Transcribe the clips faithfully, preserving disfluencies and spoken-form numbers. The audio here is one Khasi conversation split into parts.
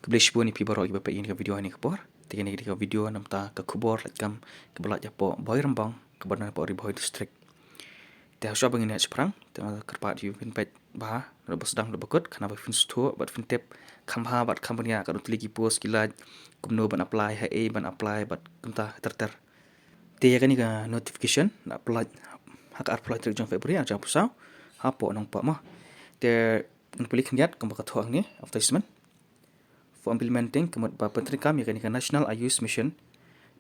Khublei shibun ïa phi baroh kiba peit ïa kane ka video ha kane ka por. Te kane ka dei ka video namar ka khubor lait kam kaba lait hapoh Bhoirymbong kaba don hapoh Ri Bhoi District. Te hashwa ba ngin ïa shaphrang, te nga kyrpad ïa phi phin peit bha, naduh ba sdang haduh ba kut, khnang ba phin sngewthuh bad phin tip kham bha bad kham bniah katno tylli ki post ki lait, kumno ban apply, haei ban apply bad kumta ter ter. Te ïa kane ka notification la pynlait ha ka arphew lai tarik jong February ar hajar arphew saw hapoh Nongpoh mo. Te ngan pule khyndiat kumba ka thoh hangne, advertisement for implementing, ka mut ba pyntreikam ïa kane ka National AYUSH Mission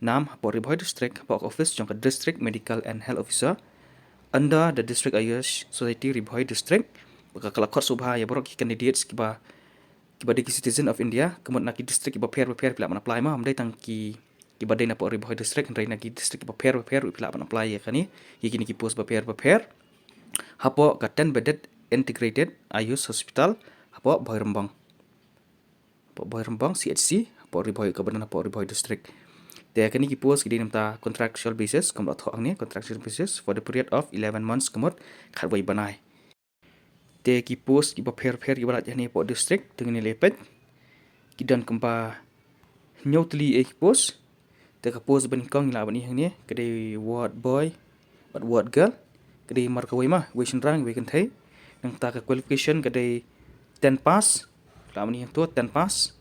NAM hapoh Ri Bhoi District, hapoh ka office jong ka District Medical and Health Officer under the District AYUSH Society Ri Bhoi District. Ba ka la khot sngewbha ïa baroh ki candidates kiba, kiba dei ki citizen of India, ka mut na ki district kiba pher bapher phi lah ban apply mo, ym dei tang ki, kiba dei napoh Ri Bhoi District, hynrei na ki district kiba pher bapher phi lah ban apply ïa kane, ïa kine ki post bapher bapher. Hapoh ka ten bedded integrated AYUSH hospital hapoh Bhoirymbong. Hapoh Bhoirymbong C H C, hapoh Ri Bhoi, kaba don hapoh Ri Bhoi District. Te kine ki post ki dei namar contractual basis, kumba la thoh hangne, contractual basis for the period of eleven months, ka mut khatwei bnai. Te ki post kiba pher pher kiba lait hangne hapoh district, te ngin ïa peit. Ki don kumba hynñiew tylli ïa ki post. Te ka post banyngkong ngi lah ban ïohi hangne, ka dei ward boy bad ward girl. Ka dei markawei mo, wei shynrang wei kynthei. Nangta ka qualification ka dei ten pass. Lah ban ïohi hangto ten pass.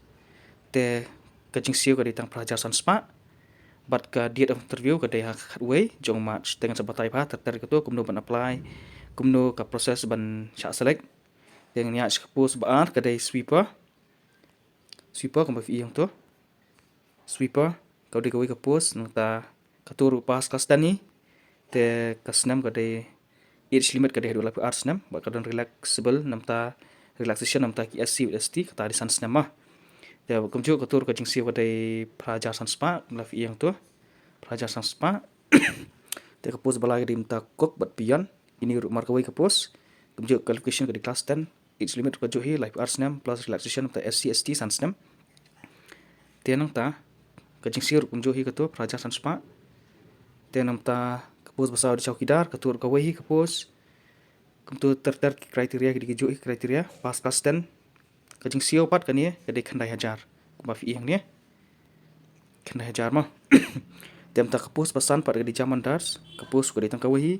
Te ka jingsiew ka dei tang phra hajar san spah. Bad ka date of interview ka dei ha ka khatwei jong March. Te ngan sa batai bha ter ter kato kumno ban apply, kumno ka process ban shah select. Te ngin ïa sha ka post ba ar ka dei sweeper. Sweeper kumba phi ïohi hangto. Sweeper ka dei kawei ka post, nangta kato ruh pass class ten hi. Te ka snem ka dei age limit ka dei haduh laiphew ar snem, bad ka don relaxable namar, relaxation namar ki S C bad S T, kata dei san snem mo. Te kumjuh kato ruh ka jingsiew ka dei phra hajar san spah, kumba phi ïohi hangto. Phra hajar san spah. Te ka post ba lai ka dei namar cook bad peon, kine ruh markawei ka post. Kumjuh qualification ka dei class ten, age limit ruh kajuh hi, laiphew ar snem, plus relaxation namar S C S T san snem. Te nangta ka jingsiew ruh kumjuh hi kato, phra hajar san spah. Te nangta ka post ba saw dei chowkidar, kato ruh kawei hi ka post. Kumto ter ter ki criteria ki dei kajuh hi criteria, pass class ten. Ka jingsiew pat kane ka dei khyndai hajar. Kumba phi ïohi hangne. Khyndai hajar mo. Te nangta ka post ba san pat ka dei jamandars, ka post ka dei tang kawei hi,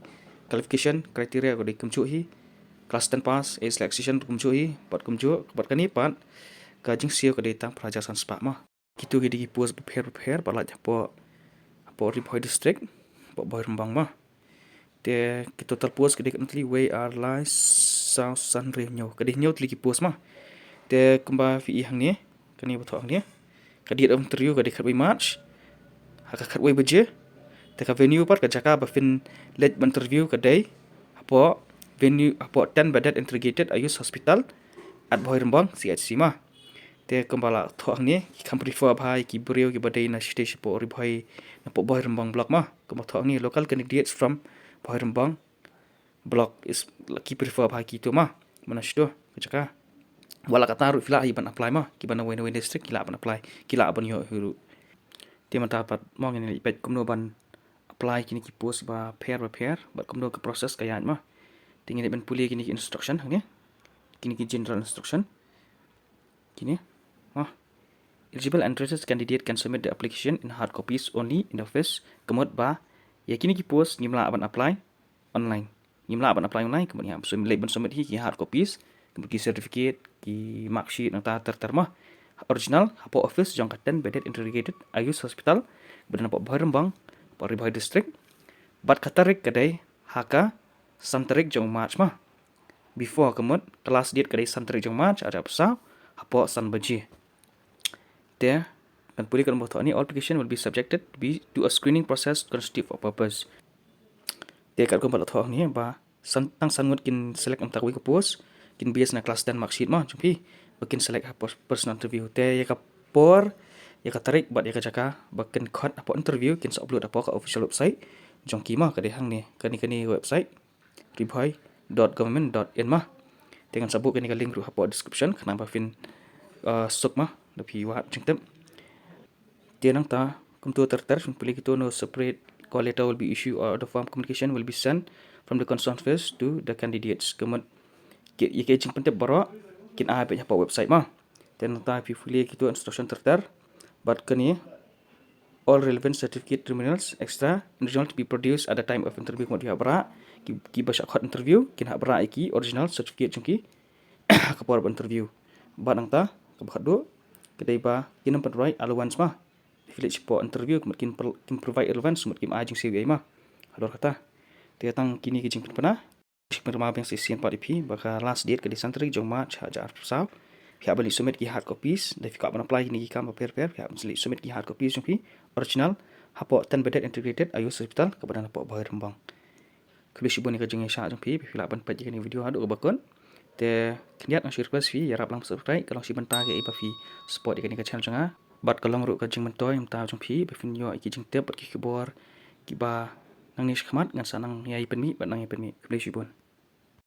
qualification criteria ka dei kumjuh hi, class ten pass, age relaxation kumjuh hi, bad kumjuh, bad kane pat ka jingsiew ka dei tang phra hajar san spah mo. Kito ki dei ki post bapher bapher ba lait hapoh, hapoh Ri Bhoi District, hapoh Bhoirymbong mo. Te ki total post ka dei katno tylli, wei, ar, lai, saw, san, hynriew, hynñiew. Ka dei hynñiew tylli ki post mo. Te kumba phi ïohi hangne, kane ba thoh hangne. Ka date of interview ka dei khatwei March. Ha ka khatwei baje. Te ka venue pat, ka jaka ba phin leit ban interview ka dei hapoh venue, hapoh ten bedded integrated AYUSH hospital at Bhoirymbong C H C mo. Te kumba la thoh hangne, ki kham prefer bha ïa ki briew kiba dei na shatei shapoh Ri Bhoi, napoh Bhoirymbong block mo. Kumba thoh hangne, local candidates from Bhoirymbong block is, ki prefer bha kito mo. Mano shito ka jaka. Wat la katta ruh phi lah hi ban apply mo. Kiba na wei na wei district ki lah ban apply, ki lah ban ïoh hi ruh. Te mynta pat mo ngin ïa peit kumno ban apply kine ki post bapher bapher bad kumno ka process ka ïaid mo. Te ngin ïa ban pule kine ki instruction hangne. Kine ki general instruction. Kine mo. Eligible and interested candidate can submit the application in hard copies only in the office. Ka mut ba ïa kine ki post ngim lah ban apply online. Ngim lah ban apply online, ka mut ïa submit, leit ban submit hi ki hard copies, ka mut ki certificate, ki mark sheet, nangta ter ter mo. Original hapoh office jong ka ten bedded integrated AYUSH hospital ba don hapoh Bhoirymbong, hapoh Ri Bhoi District. Bad ka tarik ka dei ha ka san tarik jong March mo. Before, ka mut ka last date ka dei san tarik jong March, ar hajar arphew saw, hapoh san baje. Te ngan pule ka number thoh hangne, all application will be subjected to be to a screening process constitute for purpose. Te katkum ba la thoh hangne ba san, tang san ngut kin select na kawei ka post, kin base na class ten mark sheet mo jong phi, ba kin select ha pers-, personal interview. Te ïa ka por, ïa ka tarik bad ïa ka jaka ba kin khot hapoh interview kin sa upload hapoh ka official website jong ki mo, ka dei hangne, kane, kane website, ri bhoi dot government dot in mo. Te ngan sa buh kane ka link ruh hapoh description, khnang ba phin, uh, suk mo, da phi wad jingtip. Te nangta kumto ter ter, phin pule kito, no separate call letter will be issued or the form communication will be sent from the concerned office to the candidates. Ka mut ki, ïa ki jingpyntip baroh kin ai beit hapoh website mo. Te nangta phi fill ïa kito instruction ter ter. Bad kane, all relevant certificate, terminals, extra, and original to be produced at the time of interview. Ka mut phi hap rah ki, kiba shah khot interview kin hap rah ïa ki original certificate jong ki ha ka por ba interview. Bad nangta kaba khatduh ka dei ba kin ym pynroi allowance ma. Phi leit shapoh interview ka mut kin pro-, kin provide allowance, ka mut kim ai jingsiew ei ei ma. Halor kata, te tang kine ki jingpynpaw na. Sngewbha ban shisien pat ïa phi ba ka last date ka dei san tarik jong March ha ar hajar arphew saw. Phi hap ban leit submit ki hard copies. Da phi kwah ban apply kine ki kam bapher bapher, phi hap ban leit submit ki hard copies jong phi original hapoh Ten Bedet Integrated Ayush Hospital kaba don hapoh Bhoirymbong. Khublei shibun ïa ka jingïaishah jong phi, phi lah ban peit ïa kane ka video haduh kaba kut. Te khyndiat nga shu request phi ïarap lang subscribe, ka long shi bynta ïa ba phi support ïa kane ka channel jong nga. Bad ka long ruh ka jingmyntoi mynta jong phi ba phin ïoh ïa ki jingtip bad ki khubor kiba nangne shakhmat ngan sa nang ïai pynmih bad nang ïai pynmih. Khublei shibun.